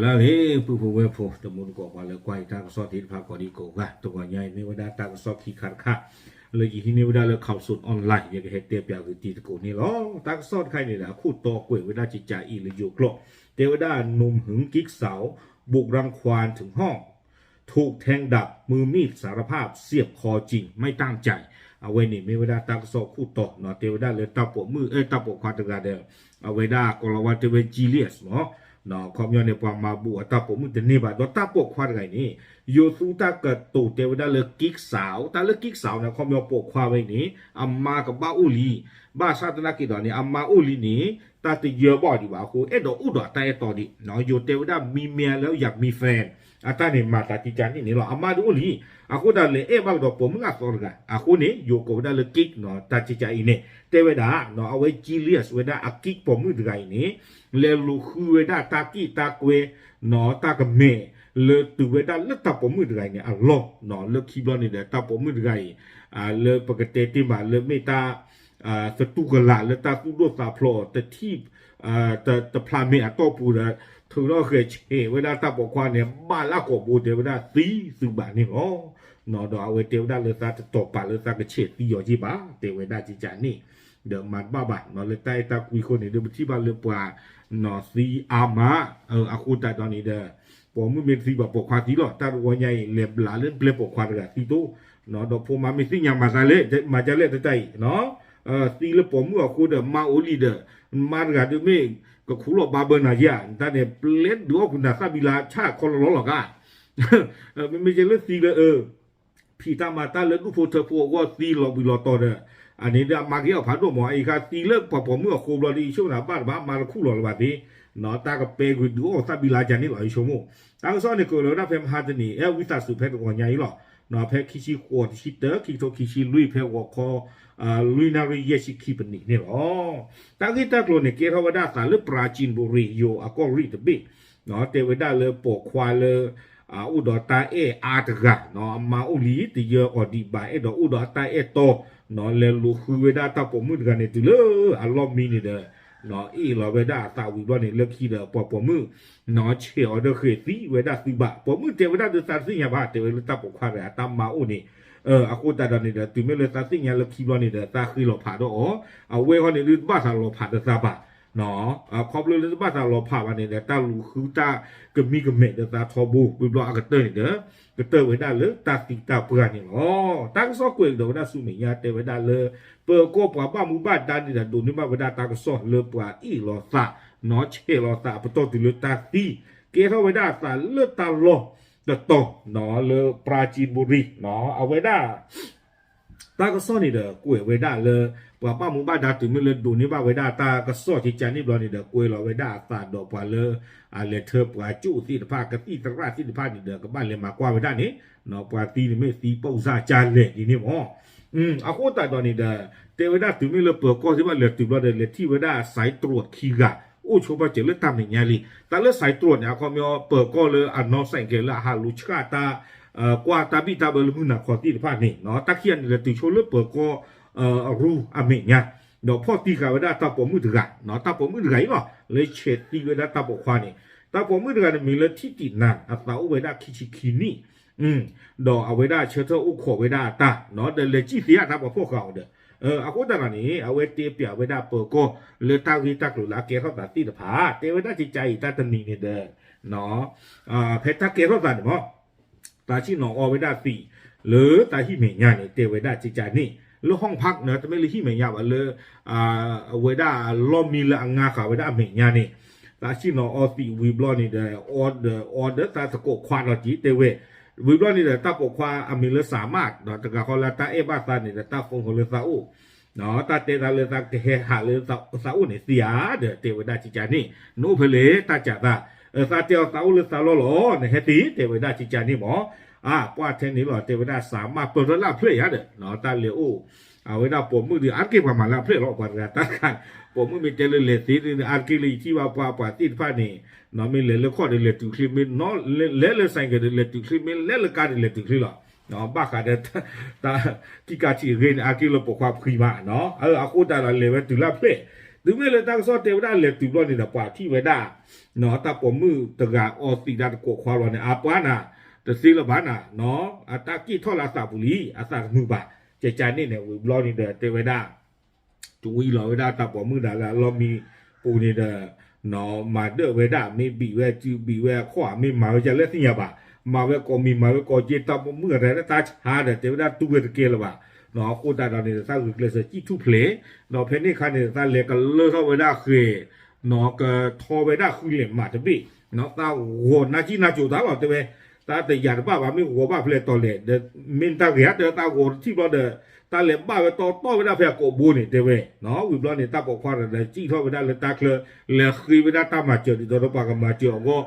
လၢအဂ့ၤ ပုၢ်ဖိဝဲၢ်ဖိ တမူတကိးပှၤလၢကွၢ်ယတၢ်ကစီၣ်သ့ၣ်တဖၣ်ကိးဒံကိးဂၤ, တဂီၤညါအံၤမ့ၢ်ဝဲဒၣ်တၢ်ကစီၣ်ခံခါတခါ လၢယဟံးန့ၢ်ဝဲဒၣ်လၢ Khaosod Online ယကဟဲတဲပၠးဂ့ၤတံၤသကိးန့ၣ်လီၤ. တၢ်ကစီၣ်တခါအံၤန့ၣ်ဒီး အခိၣ်တီကွဲးဝဲဒၣ်ကကးအံၤလၢယိၤကျိာ်, တဲဝဲဒၣ် หนุ่มหึงกิ๊กสาว บุกรังควานถึงห้อง ถูกแทงดาบ มือมีดสารภาพเสียบคอจริง ไม่ตั้งใจ အဝဲန့ၣ်မ့ၢ်ဝဲဒၣ်တၢ်ကစီၣ်ခိၣ်တီ တဲဝဲဒၣ်လၢတၢ်ပိာ်မုၣ် တၢ်ပိာ်ခွါတဂၤဒီး အဝဲဒၣ်ကိးလီၤဝဲတဲဝဲ Julius မ့ၢ် ခီပညီန့ၣ် ပှၤမၤဘူးအတၢ်ပိာ်မုၣ်တန့ၢ်ဘၣ် ဒီးတၢ်ပိာ်ခွါတဂၤအံၤန့ၣ် ယိၤသူတၢ်ကတိၤတဲဝဲဒၣ်လၢ กิ๊กสาว တၢ်လၢ กิ๊กสาว န့ၣ် ခီပညီပိာ်ခွါဝဲအံၤန့ၣ် အမါကဘၣ်အိၣ်လံ ဘၣ်ဆၣ်သနာ်က့ဒီးန့ၣ် အမါအိၣ်လံန့ၣ် တၢ်တယၢဘၣ်အီၤဒံးဘၣ်အဃိ အဲၣ်ဒိးအိၣ်ဒီးတၢ်အဲၣ်တီဒံး ယိၤတဲဝဲဒၣ် มีเมียแล้วอยากมีแฟน အတၢ်န့ၣ်မၤသးကကးန့ၣ်န့ၣ်လီၤ. အမါဒုးအိၣ်လံ အဃိသတးလဲၤအဲၣ်ဘၣ်ကဒီးပိာ်မုၣ်အသီတဂၤ အဃိန့ၣ် ယိၤကိးဝဲဒၣ်လၢ กิ๊ก တၢ်ကကးအံၤန့ၣ် တဲဝဲဒၣ် အဝဲ Julius ဝဲဒၣ်အ กิ๊ก ပိာ်မုၣ်တဂၤအံၤန့ၣ် လဲၤလူၤဃုဝဲဒၣ်တၢ်က့ၣ်တၢ်ကွဲ တၢ်ကမဲာ် လၢတုၤဝဲဒၣ်လၢတၢ်ပိာ်မုၣ်တဂၤအံၤန့ၣ်အလီၢ် လၢခံဘျီန့ၣ်ဒီး တၢ်ပိာ်မုၣ်တဂၤအံၤ လၢပကတဲတ့ၢ်မးလၢမ့ၢ်တၢ် သတူၢ်ကလာ်လၢတၢ်သူၣ်ဒိၣ်သးဖျိးတထံၣ် တဖျးမဲာ်အတီၢ်ပူၤဒီး ထုးထီၣ်ဃဲၤဆဲးဝဲဒၣ်တၢ်ပိာ်ခွါန့ၣ် ဘၣ်လၢကိာ်ဘိတဲဝဲဒၣ်သံသုးဘၣ်န့ၣ်လီၤ. ဒီးအဝဲတဲဝဲဒၣ်လၢသးတတီၤပာ်လၢသးကဆဲးသံအီၤက့ၢ်ဘၣ် တဲဝဲဒၣ်ကကးန့ၣ် ဒီးမၤတဘၣ်ဘၣ် လၢတၢ်အဲၣ်တၢ်ကွံအဃိန့ၣ် ဒ်ပထံၣ်ဘၣ်လၢပှၤ သံအါမး အဃိသတးဒီးန့ၣ်ဒီး ပိာ်မုၣ်မ့ၢ်တသံဘၣ်ပိာ်ခွါသံလီၤ. တၢ်တဝီညါအံၤ လဲၤဘျးလၢပျဲၢ်ပိာ်ခွါတဂၤသံတိၢ် ဒီးဖိမါမ့ၢ်သ့ၣ်ညါမၤသးလဲၣ် မၤဒ်လဲၣ်တတၢ်အံၤ သံလၢပိာ်မုၣ်အဃိဒီး မါအိၣ်လံဒီး မါတဂၤဒုးမ့ၢ်ကခူၣ်လီၤဘါဘၢနၤယါ နတၢ်န့ၣ် ပျဲဒုးအီၣ်ကွံာ်နၤသၣ်ဘံလါဆၣ်ခီလီၤလီၤလီၤကါ မ့မ့ၢ်ကဲလၢသံလၢ ဖံးတၢ်မၤတၢ်လၢဒူၣ်ဖိထၢဖိအဂီၢ်သံလီၤဘှံးလီၤတီၤဒီး အန့ၣ်ဒီးအမၤက့ၤအီၣ်ဖးဒိၣ်မး အံၤခါသံလၢပှၤပိာ်မုၣ်အဃိဘျီဒီး ယဆိကမိၣ်သးဘၣ်တဘၣ်မၤတခူၣ်လီၤလၢၤဘၣ်သ့ တၢ်ကပဲကွံာ်ဒုးအီၣ်သၣ်ဘံလါကန့ၣ်လီၤ ယဆိကမိၣ် တၢ်ကစီၣ်န့ၣ် ကွဲးလီၤဝဲဒၣ်ဖဲမဟါတနံၤ အဲၣ်ဝံသးစူၤဖဲတဂီၤညါအံၤလီၤ ဖဲခံဆံဃိး တဆံတၢ ခံကထိခံဆံလွံၢ် ဖဲဂီၤခီ လွံၢ်နၣ်ရံၣ်ယဲၢ်ဆံခံပနံးန့ၣ်လီၤ. တၢ်ဂ့ၢ်တၢ်ကျိၤန့ၣ် ကဲထီၣ်ဝဲဒၣ်အသးလၢ ပရၤကံဘူရံၤ ယိၤအကီၢ်ရ့ၣ်တဘ့ၣ် တဲဝဲဒၣ်လၢပိာ်ခွါလၢ အိၣ်ဒီးတၢ်အဲၣ်အါတဂၤ အမါအိၣ်လံ တယၢအီၤဒံးဘၣ် အဲၣ်ဒိးအိၣ်ဒီးအတၢ်အဲၣ်တီ လဲၤလူၤဃုဝဲဒၣ်တၢ်ပိာ်မုၣ်တဂၤန့ၣ်တုၤလၢအလီၢ်မံန့ၣ်ဒီး အ့ၣ်လီၤဝဲဒၣ်အသးဝံၤဘျီန့ၣ် လၢခံဒီးပှၤပိာ်မုၣ် ဆဲးအီၤဒီးဃဲၤသံဝဲဒၣ်သုးဘၣ် ပိာ်မုၣ်တဲဝဲဒၣ်ဒီးသးတသ့ၣ်ညါဘၣ် တဲဝဲလၢတၢ်ပိာ်ခွါဒီးအတၢ်မါအိၣ်န့ၣ် အဃိသတးဒီးန့ၣ်ဒီး တုၤမ့ၢ်လၢသးသ့ၣ်ညါလၢခံဘျီန့ၣ်ဒီး သးဃ့လီၤဖးဒီးအီၤ အဝဲဃီန့ၣ်ဒုးတဘၣ်သးလီၤဖးဒီးသးဘၣ် ခီဖျိလၢတဘၣ်သးလီၤဖးဘၣ်န့ၣ်ဒီး တၢ်လူၤဃုတၢ်ကမံကမဲာ်ဒီးသးထီဘိ ဝံၤဘျီအကတၢၢ်န့ၣ်ဒီး ကတၢၢ်ဝဲဒၣ်လၢတၢ်သံတၢ်ပှၢ်န့ၣ်လီၤ. တၢ်ကစီၣ်ကွဲးကဒီးဝဲဒၣ်ဆူမဲာ်ညါ တဲဝဲဒၣ်လၢ ပၢၤကီၢ်ပှၤဘၣ်မူဘၣ်ဒါန့ၣ်ဒီး ဒိးန့ၢ်ဘၣ်ဝဲဒၣ်တၢ်ကစီၣ်လၢပှၤအ့ၣ်လိာ်သး နီၢ်ဆဲးလိာ်သးအပတီၢ်တုၤလၢတၢ်သံ ကဲထီၣ်ဝဲဒၣ်အသးလၢတၢ်လီၢ်တတီၤ လၢပရၤကံဘူရံၤ အဝဲဒၣ် တၢ်ကစီၣ်န့ၣ်ဒီး ကွဲးဝဲဒၣ်လၢ ပှၤဘၣ်မူဘၣ်ဒါတုၤမ့ၢ်လၢဒိးန့ၢ်ဘၣ်ဝဲဒၣ်တၢ်ကစီၣ်ကကန့ၣ်ဘျီန့ၣ်ဒီး ကွဲးလီၤဝဲဒၣ်အသးဒီးပှၤလၢ အလဲၤထၢပှၤကၠိၣ်သ့ၣ်တဖၣ် ကသံၣ်သရၣ်သ့ၣ်တဖၣ်န့ၣ်ဒီး ကဘၣ်လဲၤမၤကွၢ်ဝဲဒၣ်န့ၣ် ပှၤသံန့ၣ်မ့ၢ်သံ ပိၢ်စၢ်ကၢ်လဲၣ်ဒ်န့ၣ်မ့ၢ် အဃိသတးဒီးန့ၣ်ဒီး တဲဝဲဒၣ်တုၤမ့ၢ်လၢပၢၤကီၢ်သ့ၣ်တဖၣ်လဲၤတုၤဘျီဒီး လဲၤထံၣ်ဝဲဒၣ် စဲးတြူးခံဂၤ အိၣ်ဆိပာ်စၢၤလၢတၢ်မဲာ်ညါလံ. တၢ်လၢ စဲးတြူး န့ၣ် အခီပညီပၢၤကီၢ်လၢအနီၢ်စဲးကဲလၢအဟးလူၤဆှၣ်တၢ် ကွၢ်တၢ်ဘံၣ်တၢ်ဘၢလၢမုၢ်နၤခီသ့ၣ်တဖၣ်န့ၣ် တၢ်ခံဂၤန့ၣ်လဲၤတုၤဆိလၢပၢၤကီၢ် ရူအမဲာ်ညါ ဒီးဖီၣ်တံၢ်ဃာ်ဝဲဒၣ်တၢ်ပိာ်မုၣ်တဂၤ တၢ်ပိာ်မုၣ်တဂၤအံၤလီၤ လၢဆဲးသံဝဲဒၣ်တၢ်ပိာ်ခွါန့ၣ် တၢ်ပိာ်မုၣ်တဂၤန့ၣ်မံၤလၢထံၣ်တံၣ်နၤ အသးအိၣ်ဝဲဒၣ်ခံဆံခံနံၣ် ဒီးအဝဲဒၣ်ဆၢထၢၣ်အိၣ်ခိးဝဲဒၣ်အတၢ် ဒီးလဲၤစံၣ်သ့အတၢ်ပှၤဖီၣ်ဃာ်အီၤဒီး အဃိသတးဒီးန့ၣ် အဝဲတဲပၠးဝဲဒၣ်ပၢၤကီၢ်လၢတၢ်ဂ့ၢ်တၢ်ကျိၤလၢအကဲထီၣ်သးသ့ၣ်တဖၣ် တဲဝဲဒၣ်ကကးအံၤတၢ်တနံၤန့ၣ်ဒီး ဖဲတၢ်ကဲထီၣ်သးန့ၣ်မ့ၢ် သးဆ့ၣ်နီၤအီဝဲဒၣ်သံး လၢတၢ်ဟံၣ်မဲာ်ညါန့ၣ် တဲဝဲဒၣ်ကကးန့ၣ် လၢ ห้องพัก န့ၣ် တမ့ၢ်လၢဟံၣ်မဲာ်ညါဘၣ်လၢ အဝဲဒၣ်လီၢ်မံလၢအငါဃာ်ဝဲဒၣ်အမဲာ်ညါန့ၣ် သးဆ့ၣ်နီၤအီသံးဝံၤဘျီန့ၣ်ဒီး အီဒီးအီဒီးသးသကိးခွါဒီးက့ၤတဲဝဲ ဝံၤဘျီန့ၣ်ဒီး တၢ်ပိာ်ခွါအမံၤလၢစးမး ဒီးတဂၤဃီလၢတၢ်အဲၣ်ဘၣ်သးန့ၣ်ဒီး တၢ် phone ဃီလၢသးအိၣ် တၢ်တဲသးလၢသးကဟဲဟးလၢသးအိၣ်န့ၣ်သ့ဧါ ဒီးတဲဝဲဒၣ်ကကးန့ၣ် နအိၣ်ဖဲလဲၣ် တၢ်ကးသး သးတဲအီၤသးအိၣ်လၢသးလီၢ်လီၤ နဟဲသ့ တဲဝဲဒၣ်ကကးန့ၣ်မ့ၢ် အါ ပှၢ်ထဲန့ၣ်လီၤ တဲဝဲဒၣ်စးမးပၢၢ်ထီၣ်လၢအဖျၢၣ်ယါဒီး တၢ်လဲၤအိၣ် အဝဲဒၣ်ပိာ်မုၣ်ဒီး အါတက့ၢ်ပှၤမၤလၢအဖျၢၣ်လီၤ ပှၤတဂၤတၢ်တခါ ပိာ်မုၣ်မ့ၢ်တဲလၢလဲၤသ့န့ၣ် အါတက့ၢ်လၢယထံၣ်ဘၣ်ပှၤပှၤသ့ၣ်တဖၣ်န့ၣ် မ့ၢ်လဲၤလၢခီၣ်ဒီးလဲၤတုၤချ့ မ့ၢ်လဲၤလၢ ဆိုင်ကယ် ဒီးလဲၤတုၤချ့ မ့ၢ်လဲၤလၢကါဒီးလဲၤတုၤချ့လီၤ ဘၣ်ဃးဒီး တၢ်ထံကးထံးအဂ့ၢ်န့ၣ် အါတက့ၢ်လၢပိာ်ခွါဖှံမး အဃိသတးဒီးလဲၤဝဲတုၤလၢအဖျၢၣ် တုၤမ့ၢ်လၢတၢ်ကစီၣ်တဲဝဲဒၣ်လဲၤတုၤဘျီန့ၣ်ဒီး ပှၤထံၣ်ဝဲဒၣ် တၢ်ပိာ်မုၣ်တဂၤအီသံးတၢ်တကိးခွါလီၤန့ၣ် အပှၤနၤ တသ့လၢၤဘၣ်နၤ, အတၢ်က့ၢ်ထီၣ်လၢအသးပူၤလံ အသးတမုာ်ဘၣ်. ကကန့ၣ်န့ၣ် ဝံၤဘျီန့ၣ်ဒီး တဲဝဲဒၣ် တဝံၤလီၤဝဲဒၣ်တၢ်ပိာ်မုၣ်ဒၣ်လၢအလီၢ်မံပူၤန့ၣ်ဒီး မၤဒၢၣ်ဝဲဒၣ် မ့ၢ်ဘံးဝဲစု ဘံးဝဲအခီၣ် မ့ၢ်မၤဝဲဒ်လဲၣ်သ့ၣ်ညါဘၣ်. မၤဝဲကိးမံၤ မၤဝဲကိးက့ တၢ်ပိာ်မုၣ်အတၢ်တၢ်ဆါဒီး တဲဝဲဒၣ်တူၢ်ဝဲတကဲလၢၤဘၣ်. အဃိသတးဒီးန့ၣ်ဒီး သးဂုာ်ကျဲးစၢးစံၣ်ထူၣ်ဖျဲး, ဒီးဖဲန့ၣ်အခါန့ၣ်ဒီး သးလဲၤကလၢထီၣ်ဝဲဒၣ်ဃဲၤ ကထီဝဲဒၣ်ဃုလဲၤမးတဘ့ၣ်, သးဂီၤနါကံၣ်နါကိၤသးလီၤ တဲဝဲ, သးတယာ်တဘၣ်ဘၣ် မ့ၢ်ဂီၤဘၣ်ဖဲလဲၣ်တီၤလဲၣ် ဒီးမ့ၢ်တၢ်ဂ့ၤဧါ တဲဝဲ သးဂီၤတထံၣ်ဘျီဒီး တၢ်လဲၤဘၣ်ဝဲတီတီဝဲဒၣ်ဖဲအကိာ်ဘိန့ၣ် တဲဝဲ, ဝံၤဘျီန့ၣ် တၢ်ပိာ်ခွါဒီး စံၣ်ထီၣ်ဝဲဒၣ်လၢတၢ်ချၢ လဲၤဃ့ဝဲဒၣ်တၢ်မၤစၢၤ ဒ်သိးဒီးပှၤကမၤစၢၤအဂီၢ်,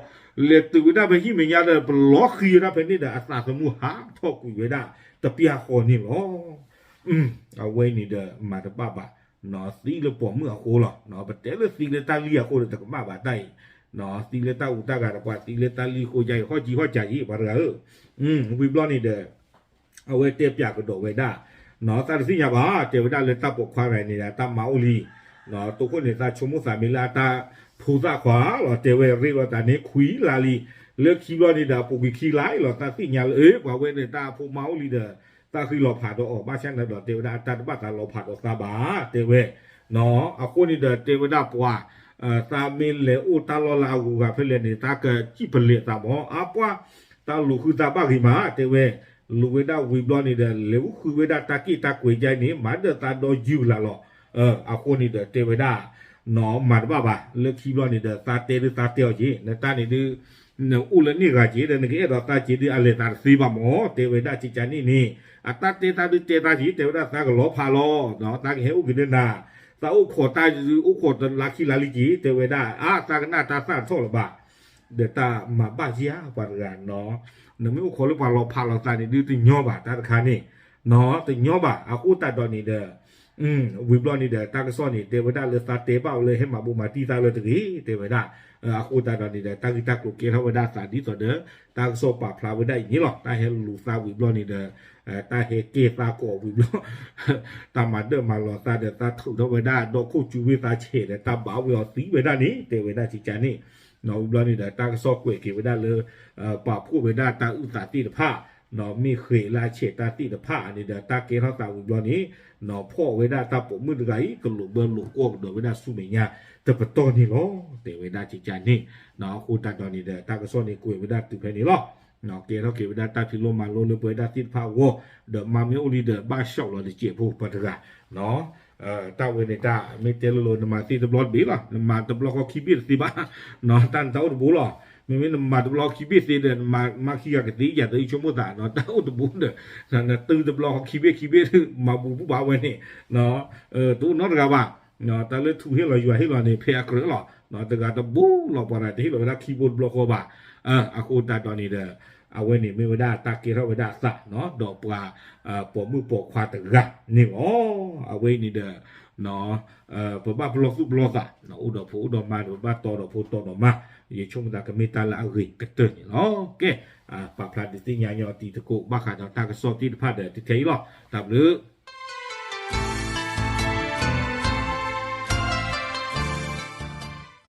လဲၤတုၤဝဲဒၣ်ဖဲဟံၣ်မဲာ်ညါဒီး ပလီၤဃံဝဲဒၣ်ဖဲန့ၣ်ဒီး အသးသမူဟးထီၣ်ကွံာ်ဝဲဒၣ် တပျၢ်ဃီန့ၣ်လီၤ. အဝဲန့ၣ်ဒီးမၤတဘၣ်ဘၣ်, သံလၢပိာ်မုၣ်အဃိလီၤ. ပတဲလၢသံလၢတၢ်လံၢ်အဃိဒီး တကမၣ်ဘၣ်တၢ်အံၤ, သံလၢတၢ်အူတၢ်ဂၤဒီး ပှၤသံလၢတၢ်လံၢ်အဃိ ယၤအံၤဟီၣ်ကံဟီၣ်ကးယံၤ ပှၤတဂၤဧၢ, ဝံၤဘျီန့ၣ်ဒီး အဝဲတဲပၠးကဒီးဝဲဒၣ်, သးတသ့ၣ်ညါဘၣ် တဲဝဲဒၣ်လၢတၢ်ပိာ်ခွါတဂၤန့ၣ်ဒီး တၢ်မၤအိၣ်လံ, တိခိၣ်န့ၣ် သးဆိကမိၣ်သးမ့ၢ်လၢအတၢ်ဖိသၣ်ခွါလီၤ တဲဝဲ ရ့လိာ်သးန့ၣ်ခွံလါလံ, လၢခံဘျီန့ၣ်ဒီး အပူၤကွံာ်ခံလါအံၤလီၤ သးသ့ၣ်ညါလၢ အၢ ပှၤဝဲန့ၣ် တၢ်အဖိမၤအိၣ်လံဒီး သးဃ့လီၤဖးဒီးအီၤ ဘၣ်ဆၣ်န့ၣ်ဒီး တဲဝဲဒၣ် အတၢ်တဘၣ်သးလီၤဖးဒီးသးဘၣ် တဲဝဲ အဃိန့ၣ်ဒီး တဲဝဲဒၣ်ပှၤ သးမ့ၢ်လဲၤအိၣ်တၢ်လီၢ်လၢအဂုၤအဂၤဖဲလဲၣ်န့ၣ် သးကစံၣ်ပလဲၤသးမၢ် အါပှၢ် တၢ်လူၤဃုသးဘၣ်ဂ့ၤမး တဲဝဲ, လူၤဝဲဒၣ်ဝံၤဘျီန့ၣ်ဒီး လဲၤအိၣ်ဃုဝဲဒၣ်တၢ်က့ၢ်တၢ်ကွဲးကါအံၤန့ၣ် မၤဒၢၣ်သးဒီယုၢ်ကလာ်လီၤ. အဃိန့ၣ်ဒီး တဲဝဲဒၣ် နီၢ် မၤတဘၣ်ဘၣ် လၢခံဘျီန့ၣ်ဒီး သးတဲဒုးသးတဲအီၤက့ၤ နတၢ်န့ၣ်ဒုး နအိၣ်လၢန့ၢ်ဂၤက့ၤဒီး နကအဲၣ်ဒိးသးက့ၤဒုး အလဲၤသးတသ့ဘၣ်မၢ် တဲဝဲဒၣ်ကကန့ၣ်န့ၣ် အတၢ်တဲသးဒုးတဲသးက့ၤ တဲဝဲဒၣ်သးကလီၤဖးလီၤ သးကဟဲအိၣ်က့ၤဒီးနၤ သးအိၣ်ခိးတၢ်ဒုး အိၣ်ခိးတလါခံလါလံက့ၤ တဲဝဲဒၣ် အါ သးကနၣ်တၢ်သၣ်ထီၣ်လၢၤဘၣ် ဒီးတၢ်မၤဘၣ်ယၤပှၤတဂၤနီၢ် နမ့ၢ်အိၣ်ခိးလၢပှၤလီၤဖးလီၤသးန့ၣ်ဒုးတညီဘၣ် တၢ်တခါန့ၣ်နီၢ် တညီဘၣ် အဃိသတးဒီးန့ၣ်ဒီး ဝံၤဘျီန့ၣ်ဒီး တၢ်ကစီၣ်န့ၣ် တဲဝဲဒၣ်လၢသးတဲဘၣ်ဝဲလၢဟဲမၤဘိးမၤတံၢ်သးလၢတဂ့ၤ တဲဝဲဒၣ် အဃိသတးဒီးန့ၣ်ဒီး တၢ်ဂ့ၢ်တၢ်ကျိၤကဲထီၣ်ဝဲဒၣ်သးဒ်သိးဒီး တၢ်ကစီၣ်ပာ်ဖျါဝဲဒၣ်အံၤန့ၣ်လီၤ တၢ်ဟဲလူၤသးဝံၤဘျီန့ၣ်ဒီး တၢ်ဟဲကဲသးကိးဝံၤဘျီ တၢ်မၤဒၢၣ်မၤလီၤသးဒီး သးထုးထီၣ်ဝဲဒၣ် ဒီခိၣ်ကူဝ့ၢ်သးဆဲးဒီး တၢ်ဘၣ်ဝဲအီၤသံဝဲဒၣ်န့ၣ် တဲဝဲဒၣ်ကကန့ၣ် နီၢ် ဝံၤဘျီန့ၣ်ဒီး တၢ်ကစီၣ်ကွဲးက့ၤဝဲဒၣ်လၢ ပာ်ဖှိၣ်ဝဲဒၣ်တၢ်အုၣ်သးသ့ၣ်တဖၣ် နီၢ်မ့ၢ်ဃဲၤလၢအဆဲးတၢ်သ့ၣ်တဖၣ်န့ၣ်ဒီး တၢ်ကဲထီၣ်သးဝံၤဘျီန့ၣ် နီၢ်ဖီၣ်ဝဲဒၣ်တၢ်ပိာ်မုၣ်တဂၤအံၤ ကလိာ်ဘၢလိာ်ကွီၢ်ကဒီးဝဲဒၣ်ဆူမဲာ်ညါတပတီၢ်န့ၣ်လီၤ တဲဝဲဒၣ်ကကန့ၣ် နီၢ် အဃိသတးဒီးန့ၣ်ဒီး တၢ်ကစီၣ်န့ၣ်ကွဲးဝဲဒၣ်တုၤဖဲန့ၣ်လီၤ နီၢ် ကဲထီၣ်က့ၤဝဲဒၣ်တၢ်ဖံးလိမၤလိလၢပဝဲဒၣ်သ့ၣ်တဖၣ်အဂီၢ် ဒီးမါမ့ၢ်အိၣ်လံဒီးဘၣ်ဆှီလီၤတစဲးဖိပှၤတဂၤ နီၢ် တၢ်ဝဲန့ၣ်တၢ် မ့ၢ်တဲလိၤလိၤ နမၤသ့တဘျီတဘ့ၣ်လီၤ နမၤတဘျီဃီခံဘ့ၣ်တသ့ဘၣ် နီၢ် တၢ်နတၢ်အိၣ်တဘိလီၤ မ့မ့ၢ်နမၤတဘျီခံဘ့ၣ်သ့ဒီး နမၤခံဂၤကသ့ယၤဒီး ယဆိကမိၣ်သး နီၢ် တၢ်အိၣ်တဘိဒီး နတုၤတဘျီဃီခံဘ့ၣ်ခံဘ့ၣ် မၤဘူးဘူးဘၣ်ဝဲန့ၣ် တအိၣ်နီတဂၤဘၣ် တၢ်လၢထူဟ့ၣ်လီၤယွၤဟ့ၣ်လီၤန့ၣ် ဖဲအကြၢးလီၤ တဂၤတဘိလီၤ ပှၤတဂၤတဟ့ၣ်လီၤဝဲဒၣ်ခံဘိတဘျီဃီဘၣ် အဃိသတးဒီးန့ၣ်ဒီး အဝဲန့ၣ်မ့ၢ်ဝဲဒၣ်တၢ်ကဲထီၣ်ဝဲဒၣ်အသး ဒီးပှၤပိာ်မုၣ်ပိာ်ခွါတဂၤန့ၣ်လီၤ အဝဲအံၤန့ၣ်ဒီး ပဘၣ်ပလီၢ်သူၣ်ပလီၢ်သး အိၣ်ဒီးဖိအိၣ်ဒီးမါဒီး ပဘၣ်တီဒီးဖိတီဒီးမါ ယဆိကမိၣ်သးကမ့ၢ်တၢ်လၢအဂ့ၤကတၢၢ်န့ၣ်လီၤ ကဲ ပာ်ဖျါဒုးသ့ၣ်ညါညီတံၤသကိး ဘၣ်ဃးဒီးတၢ်ကစီၣ်သ့ၣ်တဖၣ်ဒီး တထဲအံၤလီၤ တၢ်ဘျုး